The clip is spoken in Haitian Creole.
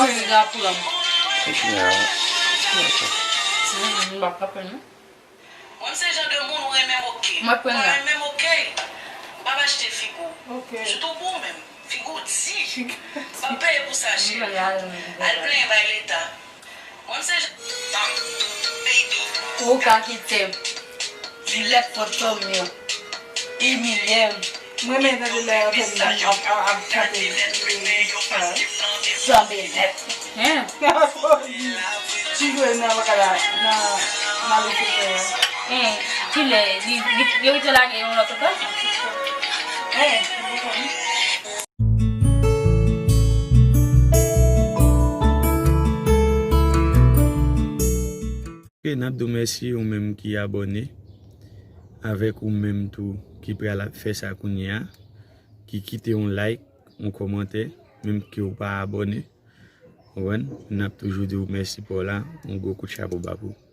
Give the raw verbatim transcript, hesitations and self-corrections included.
Mwen m ap pran. M ap pran la. Mwen m ap pran la. M ap achte figi w. Sitou pou ou menm. Figi w di. M ap peye pou sa, cheri. Al plenyen bay leta. Mwen m se jan. Ou ka kite m. Lè fantom yo imilye m. Mwen renmen tande lè yo fè m ap, ap, ap chante. Sanble nèt. Hein? Ti jwe nan bagay la, nan, nan lise frè a. Hein, kilè? Li, li, yo kite lage yon lòt ankò? Hein? Ok, n ap di w mèsi ou menm ki abòne, avèk ou menm tou ki pral ap fè sa kounye a, ki kite yon like, yon kòmantè, menm ke w pa abòne. Ou konprann? N ap toujou di w mèsi pa w la, yon gwo kout chapo ba pou ou.